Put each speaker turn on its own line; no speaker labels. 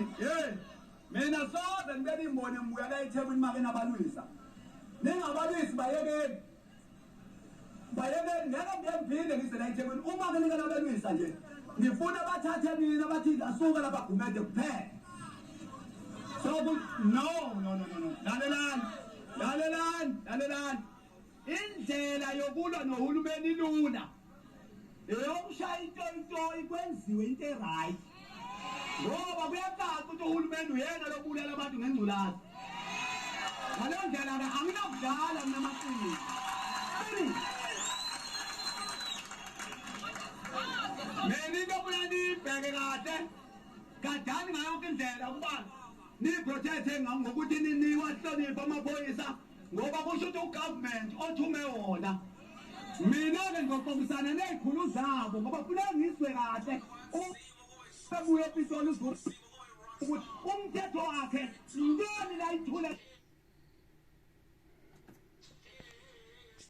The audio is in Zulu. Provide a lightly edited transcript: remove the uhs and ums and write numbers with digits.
Lalelani, hey, mina soze ngibe nimbone ngibuya la eThekwini make nabalwisa. Ningabalwisi bayekeni. Bayekeni ngeke ngiye ngiphinde ngize la eThekwini uma ke nike nabelwisa nje. Ngifuna bathathe mina bathi asuka lapha Gumede kuphela. So no no no no. Lalelani. Lalelani, lalelani. Indlela yokulwa nohulumeni ilula. Eyokushaya into kwenziwe into eright. Ngoba kuyacaca ukuthi uhulumeni uyena lobulala abantu ngengculazi. Ngaleyo ndlela ke anginakudlala mina amaqiniso. Mina into ofuna niyibheke kahle, gadani ngayo yonke indlela ukuba niyiprotecte ngokuthi niwahloniphe amaphoyisa ngoba kusho ukuthi ugovernment othume wona. Mina-ke ngizoxoxisana ney'khulu zabo ngoba funeka ngizwe kahle ebuye ePitoli ukuthi umthetho wakhe yintoni la ithule.